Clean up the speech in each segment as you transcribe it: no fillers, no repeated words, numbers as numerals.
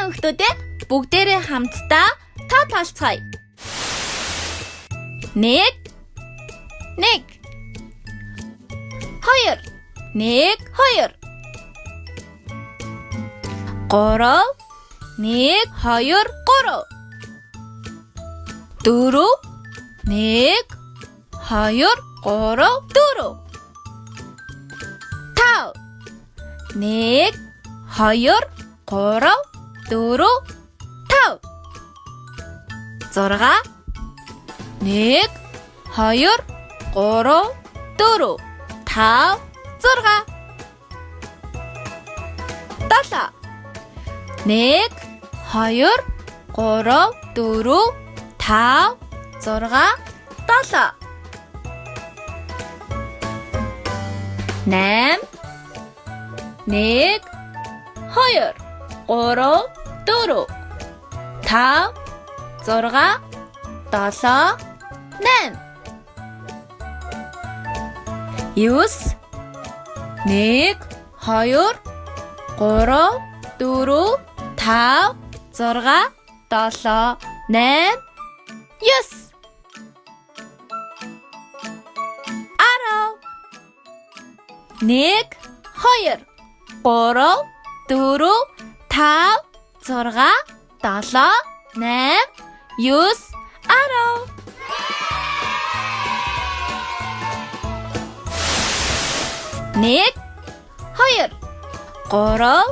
нөхдүүдээ бүгдээрээ хамтдаа тоо тоолцгоё. 1 1 2 1 2 3 1 2 3 4 1 2 3 4 5 1 2 3 4 5 6 1 2 3 4 5 6 7 1 2 3 4 5 6 7 8 1 2 3 4 5 6 7 8 9 1 2 3 4 5 6 7 8 9 1 2 3 4 5 6 7 8 9 10 1 2 3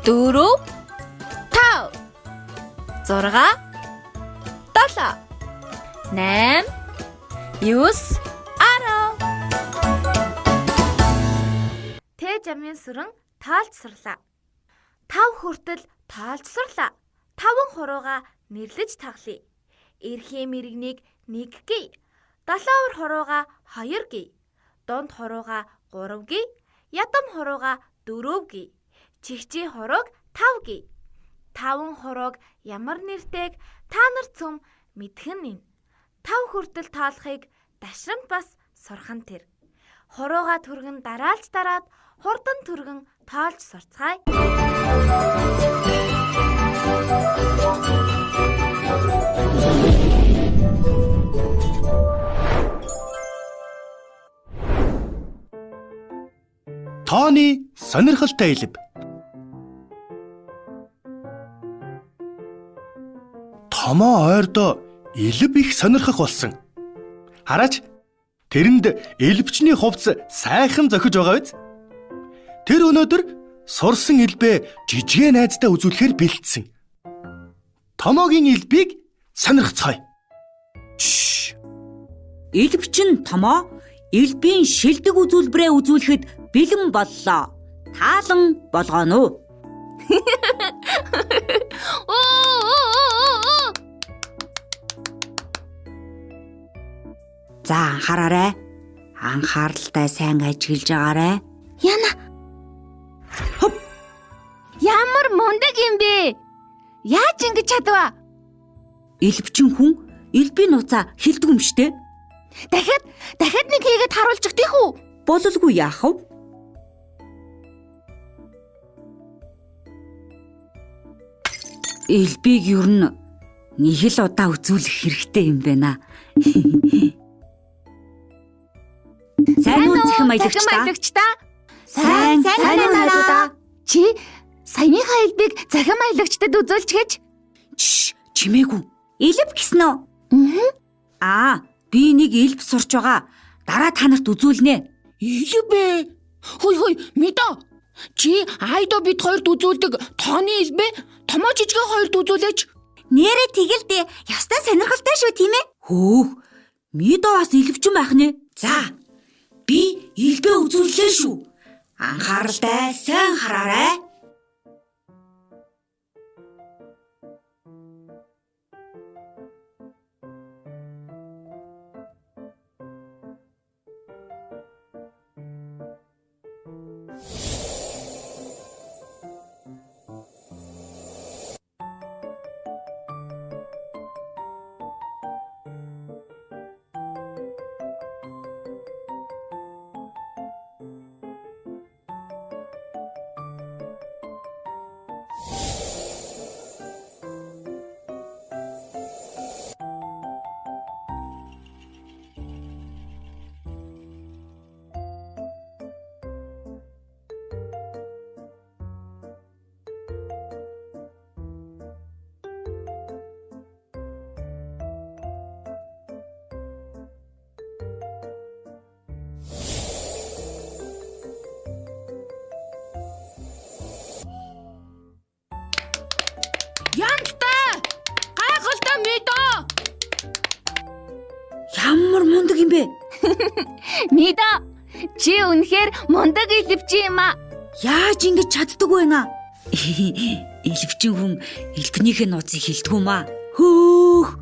4 5 6 7 8 9 10. Тэ замын сүрэн тоолж сурлаа. 5 хүртэл тоолж сурлаа. 5 хурууга нэрлэж таглая. Эрхийн мэрэгнийг 1 гээ. 7 хурууга 2 гээ. Дунд хурууга 3 гээ. Ядам хурууга 4 гээ. Чигчийн хурууг 5 гээ. 5 хурууг ямар нэртэйг та нар цөм мэдхэн нэ. 5 хүртэл тоолохыг дашрамт бас сурхан тэр. Хурууга түргэн дараалж дараад хурдан түргэн тоолж сурцгаая. Тооны сонирхолтой элб. Томоо ойрдоо элб их сонирхох болсон. Хараач, тэрэнд элбчний хувцас сайхан зохиж байгаа биз? Тэр өнөөдөр сурсан элбээ жижигэн найздаа үзүүлэхээр бэлдсэн. Томоогийн элбийг сонирхцгаая. Элбчин Томоо элбийн шилдэг үзүүлбэрээ үзүүлэхэд бэлэн боллоо. Таалан болгооно. За анхаараарай. Анхааралтай сайн ажиглаж байгаарай. Яна. Хоп. Ямар мундаг юм бэ? Яаж ингэж чадваа? Элбчин хүн элбийн нууцаа хэлдэг юм штэ. Дахиад нэг хийгээд харуулчих тийх үү? Бололгүй яах вэ? Элбийг ер нь нэг л удаа үзүүлэх хэрэгтэй юм байна. Сайн уу цахим аялагчдаа? Сайн найзуудаа. Чи саяныхаа элбийг цахим аялагчдад үзүүлчихэж. Чимээгүй. Элб гэсэн үү? Аа, би нэг элб сурч байгаа. Дараа та нарт үзүүлнэ. Элб ээ. Хөөе Мидо. Чи Айдо бид хоёрт үзүүлдэг тооны элбээ Томоо жижигэн хоёрт үзүүлээч. Нэрээ тэгэл дээ. Ястай сонирхолтой шүү тийм ээ? Хөөх. Мидо бас элбчин байх нэ. За. Би элбээ үзүүллээ шүү. Анхааралтай сайн хараарай. Мидо, чи үнэхээр мундаг элвчин юм аа. Яаж ингэж чаддаг вэ наа? Элвчин хүн элбнийхээ нууцыг хэлдэг юм аа. Хөөх.